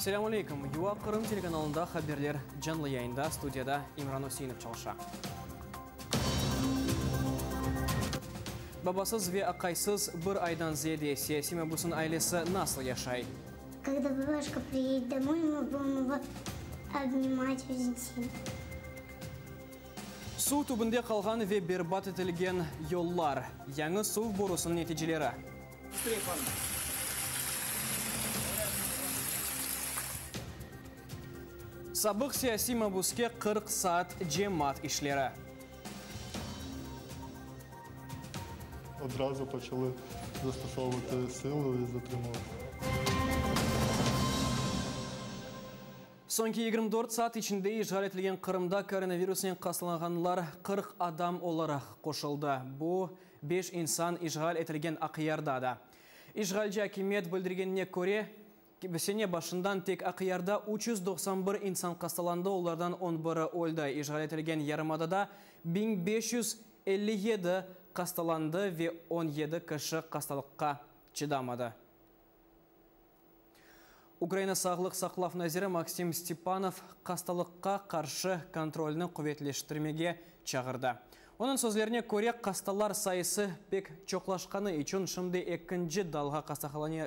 Selâm aleyküm! UA Qırım telekanalında haberler canlı yayında, studiyada İmran Üseinov çalışa. Babasız ve aqaysız bir aydan ziyade siyasiy mabüsniñ ailesi nasıl yaşay? Kogda babaşka priyedет domой, mı budem ego obnimat oçen silno. Suv tübünde qalğan ve berbat etilgen yollar, yañı suv borusınıñ neticeleri. Sabıq siyasiy mabüske 40 saat cemaat işleri. Odrazu poçalı zastosovувати силу і затримувати. Soñki 24 saat içinde işğal etilgen Qırımda koronavirusnen hastalanğanlar 40 adam olaraq qoşuldı. Bu 5 insan işğal etilgen Aqyarda da. İşğalci akimiyet bildirgenine köre, sene başından tek Aqyarda 391 insan hastalandı, olardan 11-i öldi. İşğal etilgen yarımadada 1557 hastalandı ve 17 kişi hastalıqqa çıdamadı. Ukraina sağlıq saqlav naziri Maksim Stepanov hastalıqqa qarşı kontrolni quvetleştirmege çağırdı. Onıñ sözlerine köre, hastalar sayısı pek çoqlaşqanı içün şimdi ekinci dalğa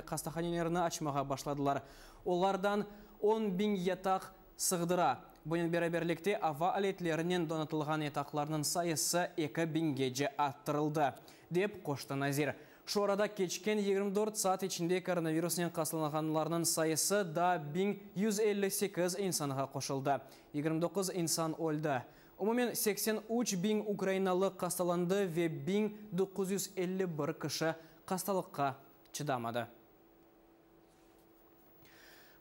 hastahanelerini açmağa başladılar. Olardan 10 biñ yataq sığdıra. Bunen beraberlikte ava aletlerinen donatılğan yataqlarnıñ sayısı 2 biñgece arttırıldı, dep qoştı nazir. Şu arada keçken 24 saat içinde koronavirusnen hastalanğanlarnıñ sayısı da 1158 insanğa qoşuldı. 29 insan öldi. Umumen 83 biñ ukrainalı hastalandı ve 1951 kişi hastalıqqa çıdamadı.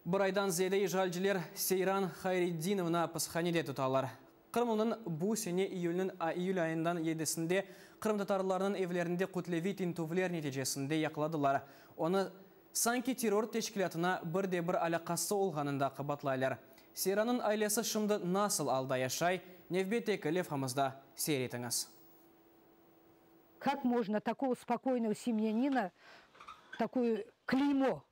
Bir aydan ziyade işğalciler Seyran Hayreddinovnı apishanede tutalar. Qırımlınıñ bu sene iyülniñ iyül ayından 7-sinde qırımtatarlarnıñ evlerinde kütleviy tintüvler neticesinde yaqaladılar. Onı sanki terror teşkilâtına bir de bir alâqası olğanında qabaatlaylar. Seyranıñ ailesi şimdi nasıl alda yaşay, nevbetteki levhamızda seyir etiñiz. Как можно такого спокойного семьянина, такое клеймо?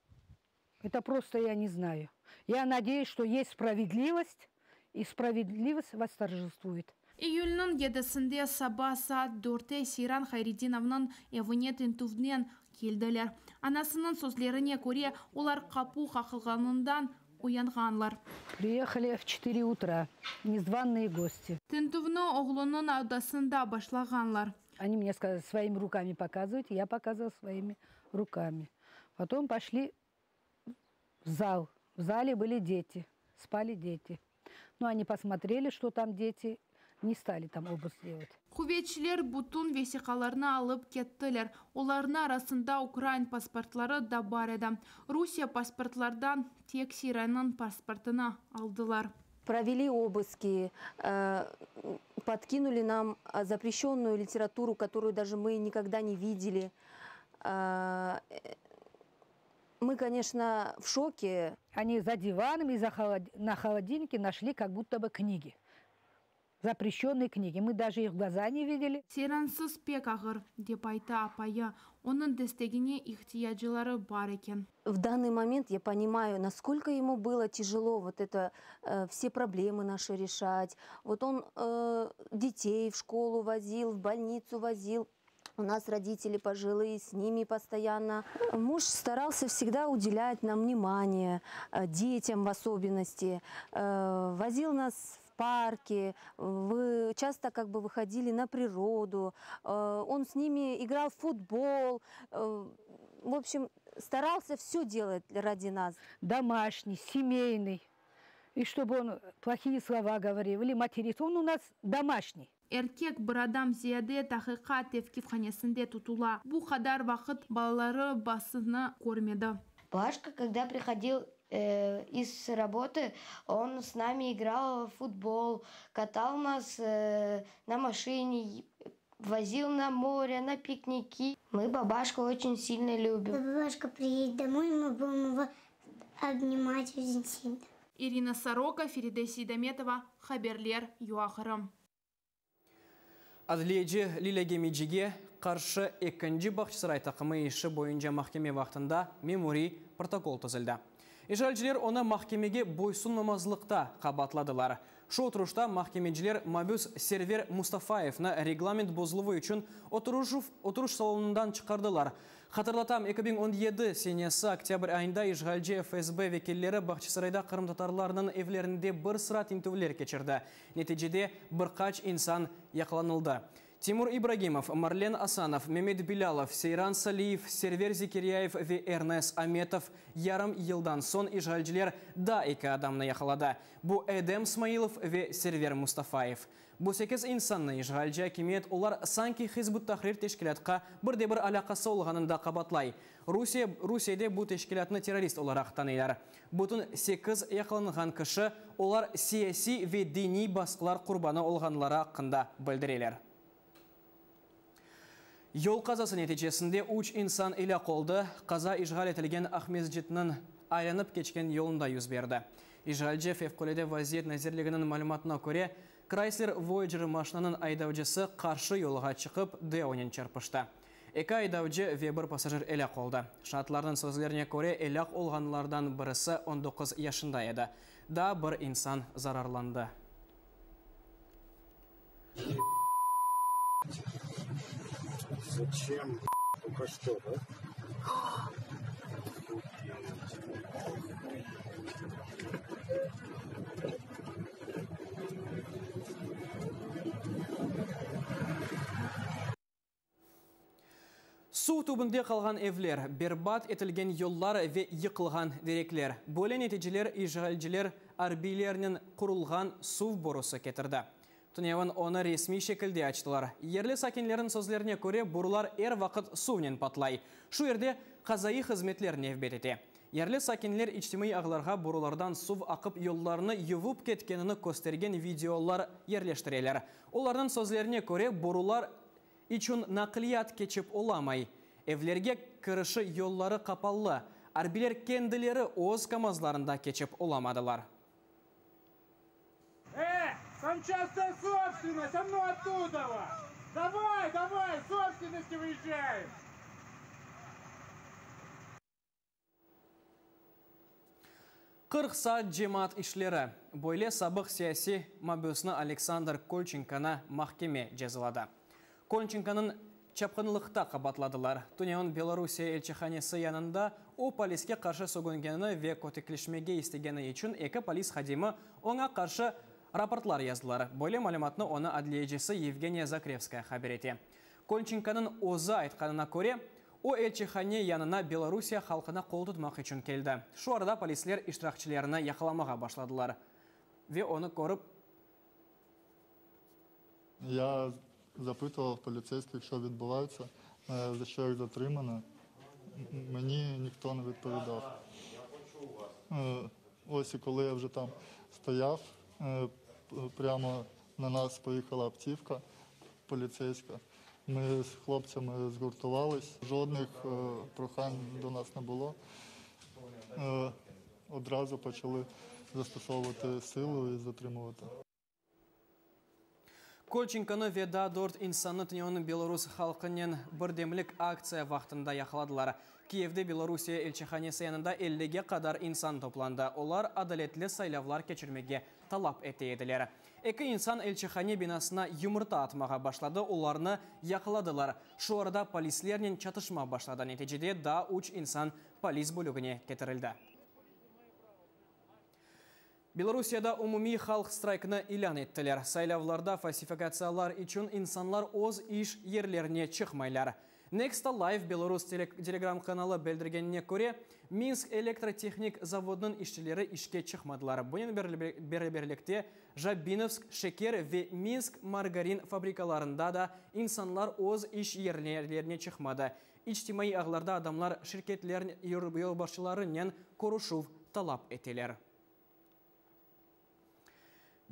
Это просто я не знаю. Я надеюсь, что есть справедливость, и справедливость восторжествует. İyülniñ 7-sinde saba saat 4-te Seyran Hayreddinovnıñ evine tintüvnen keldiler. Anasınıñ sözlerine köre, olar qapu qaqılğanından uyanğanlar. Приехали в 4 утра, незваные гости. Tintüvni oğlunıñ odasında başlağanlar. Они мне сказали, своими руками показывайте, я показывала своими руками. Потом пошли в зал. В зале были дети, спали дети. Ну, они посмотрели, что там дети, не стали там обыск делать. Quvetçiler bütün vesiqalarnı alıp kettiler. Olarnıñ arasında ukrain pasportları da bar edi. Rusiye pasportlardan tek Seyrannıñ pasportını aldılar. Провели обыски, подкинули нам запрещенную литературу, которую даже мы никогда не видели. Мы, конечно, в шоке. Они за диваном и на холодильнике нашли как будто бы книги. Запрещенные книги. Мы даже их в глаза не видели. Seyransız pek ağır, dep ayta apayı. Onıñ destegine ihtiyacları bar eken. В данный момент я понимаю, насколько ему было тяжело вот это, все проблемы наши решать. Вот он детей в школу возил, в больницу возил. У нас родители пожилые, с ними постоянно. Муж старался всегда уделять нам внимание, детям в особенности. Возил нас в парки, вы часто как бы выходили на природу. Он с ними играл в футбол. В общем, старался все делать ради нас. Домашний, семейный. И чтобы он плохие слова говорил или матерился. Он у нас домашний. Erkek bir aydan ziyade tahqiqat tevqifhanesinde tutula. Bu qadar vaqıt balaları babasını körmedi. Пашка, когда приходил из работы, он с нами играл в футбол, катал нас на машине, возил на море, на пикники. Мы бабашку очень сильно любим. Когда бабашка приедет домой, мы будем его обнимать очень сильно. Ирина Сорока, Фериде Сейдаметова, Haberler, UA Qırım. Adliyeci Lilâ Gemicige qarşı ekinci Bağçasaray taqımı işi boyunca mahkeme vaqtında memuriy protokol tizildi. İşğalciler onı mahkemege boysunmamazlıqta qabaatladılar. Şu oturışta mahkemeciler mabüs Server Mustafayevni reglament bozuluvı içün oturış salonından çıqardılar. Hatırlatam, 2017 senesi oktâbr ayında işğalci FSB vekilleri Bağçasarayda qırımtatarlarnıñ evlerinde bir sıra tintüvler keçirdi. Neticede bir qaç insan yaqalanıldı. Timur İbragimov, Marlen Asanov, Memet Bilâlov, Seyran Saliyev, Server Zekeryayev ve Ernes Ametov. Yarım yıldan soñ işğalciler daa eki adamnı yaqaladı. Bu Edem Smailov ve Server Mustafayev. Bu sekiz insannı işğalci akimiyet olar sanki Hizb ut-Tahrir teşkilâtqa bir de bir alâqası olğanında qabaatlay. Rusiye Rusiyede bu teşkilâtnı terrorist olaraq tanıylar. Bütün sekiz yaqalanğan kişi, olar siyasiy ve diniy basqılar qurbanı olğanları aqqında bildireler. Yol qazası neticesinde üç insan elâk oldı. Qaza işğal etilgen Aqmescitniñ aylanıp keçken yolunda yüz berdi. İşğalci Fevqulâde vaziyet nazirliginiñ malümatına köre, Chrysler Voyager maşinanıñ aydavcısı qarşı yolğa çıqıp, Daewoonen çarpıştı. Eki aydavcı ve bir passajir elâk oldı. Şaatlarnıñ sözlerine köre, elâk olğanlardan birisi 19 yaşında edi. Daa bir insan zararlandı. Suv tübünde qalğan evler, berbat etilgen yollar ve yıqılğan direkler. Böyle neticeler işğalciler arbiylernen qurulğan suv borusı ketirdi. Tünevin onı resmiy şekilde açtılar. Yerli sakinlerniñ sözlerine köre, borular er vaqıt suvnen patlay. Şu yerde qazaiy hızmetler nevbet ete. Yerli sakinler içtimaiy ağlarğa borulardan suv aqıp yollarnı yuvıp ketkenini köstergen videolar yerleştireler. Olarnıñ sözlerine köre, borular içün naqliyat keçip olamay. Evlerge kirişi yolları qapalı. Arbiyler kendileri öz KAMAZlarında keçip olamadılar. E, tam частная собственность, а ну оттудова! Давай, давай, собственности выезжаем! 40 saat cemaat işleri. Böyle sabıq siyasiy mabüsni Aleksandr Kolçenkonı mahkeme cezaladı. Kolçenkonıñ çapqınlıqta qabaatladılar. Tünevin Belorusiye elçihanesi yanında o poliske qarşı sögüngenini ve kötekleşmege istegeni içün eki polis hadimi oña qarşı raportlar yazdılar. Böyle malümatnı onı adliyecisi Yevgeniya Zakrevskaya haber ete. Kolçenkonıñ özü aytqanına köre, o elçihane yanına Belorusiye halqına qol tutmaq içün keldi. Şu arada polisler iştirakçilerini yaqalamağa başladılar ve onı körip, Я запитував поліцейських, що відбувається, за що їх затримано. Мені ніхто не відповідав. Ось і коли я вже там стояв, прямо на нас поїхала автівка поліцейська. Ми з хлопцями згуртувались, жодних прохань до нас не було. Одразу почали застосовувати силу і затримувати. Kolçenkonı ve daa dört insannı tünevin belorus halqınen birdemlik aktsiya vaqtında yaqaladılar. Kiyevde Belorusiye elçihanesi yanında ellige qadar insan toplandı. Olar adaletli saylavlar keçirmege talap ete ediler. Eki insan elçihane binasına yımırta atmağa başladı, olarnı yaqaladılar. Şu arada polislernen çatışma başladı, neticede daa üç insan polis bölügine ketirildi. Belorusiyada umumiy halq straykını ilân ettiler. Saylavlarda falsifikatsiyalar içün insanlar öz iş yerlerine çıqmaylar. Nexta Live belorus telegram kanalı bildirgenine köre, Minsk elektrotehnik zavodınıñ işçileri işke çıqmadılar. Bunen beraberlikte Jabinovsk şeker ve Minsk margarin fabrikalarında da insanlar öz iş yerlerine çıqmadı. İçtimaiy ağlarda adamlar şirketler yolbaşçılarınen körüşüv talap eteler.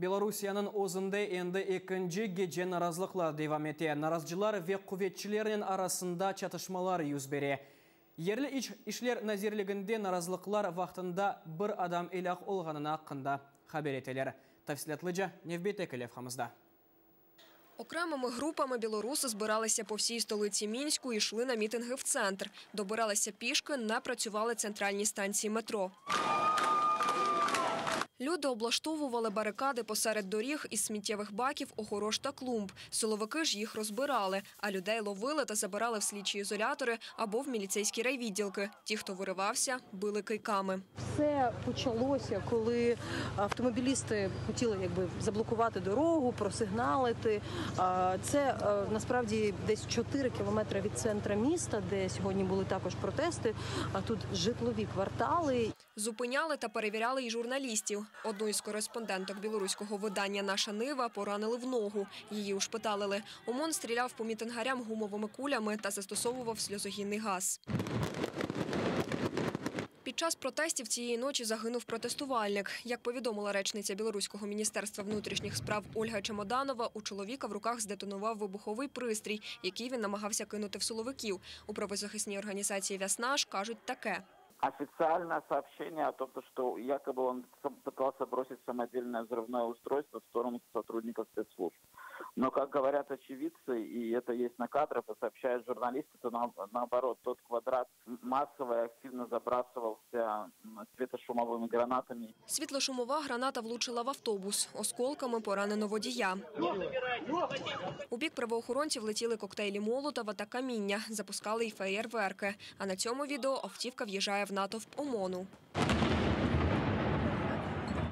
Belorusiyanıñ özünde endi ekinci gece narazılıqlar devam ete. Narazıcılar ve quvetçilernen arasında çatışmalar yüz bere. Yerli İç işler nazirliginde narazılıqlar vaqtında bir adam elâk olğanını aqqında haber eteler. Tafsilâtlıca nevbetteki levhamızda. Окремими групами білоруси збиралися по всій столиці Мінську і йшли на мітинги в центр. Добиралися пішки, не працювали центральні станції метро. Люди облаштовували барикади посеред доріг із сміттєвих баків, огорож та клумб. Силовики ж їх розбирали, а людей ловили та забирали в слідчі ізолятори або в міліцейські райвідділки. Ті, хто виривався, били кийками. Все почалося, коли автомобілісти хотіли якби заблокувати дорогу, просигналити. Це е, насправді десь 4 кілометри від центра міста, де сьогодні були також протести. А тут житлові квартали. Зупиняли та перевіряли й журналістів. Одну із кореспонденток білоруського видання «Наша Нива» поранили в ногу. Її ушпиталили. ОМОН стріляв по мітингарям гумовими кулями та застосовував сльозогінний газ. Під час протестів цієї ночі загинув протестувальник. Як повідомила речниця Білоруського міністерства внутрішніх справ Ольга Чемоданова, у чоловіка в руках здетонував вибуховий пристрій, який він намагався кинути в силовиків. У правозахисній організації «Вясна» ж кажуть таке. Официальное сообщение о том, что якобы он пытался бросить самодельное взрывное устройство в сторону сотрудников спецслужб. Но, как говорят очевидцы, и это есть на кадрах, и сообщают журналисты, то на, наоборот, тот квадрат массово и активно забрасывался светошумовыми гранатами. Світлошумова граната влучила в автобус. Осколками поранено водія. У бік правоохоронців летіли коктейлі Молотова та каміння. Запускали й феєрверки. А на цьому відео автівка в'їжджає в натовп ОМОНу.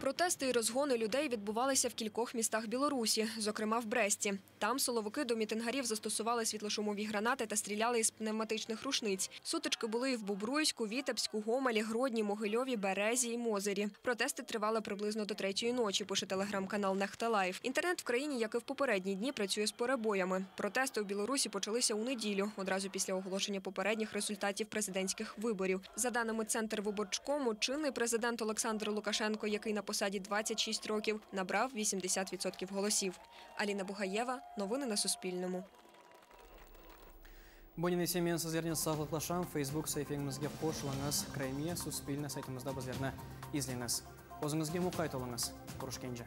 Протести і розгони людей відбувалися в кількох містах Білорусі, зокрема в Бресті. Там силовики до мітингарів застосували світлошумові гранати та стріляли із пневматичних рушниць. Сутички були і в Бобруйську, Вітебську, Гомелі, Гродні, Могильові, Березі і Мозирі. Протести тривали приблизно до третьої ночі, пише телеграм-канал Нехта Лайф. Інтернет в країні, як і в попередні дні, працює з перебоями. Протести у Білорусі почалися у неділю, одразу після оголошення попередніх результатів президентських виборів. За даними Центрвиборчкому, чинний президент Олександр Лукашенко, який на посаді 26 років, набрав 80% голосів. Аліна Бугаєва. Новини на Суспільному. Bunen ise men sizlernen sağlıqlaşam. Facebook saifemizge qoşulıñız. Crimea Suspilne saytımızda bizlerni izleñiz. Özüñizge muqayt oluñız. Körüşkence.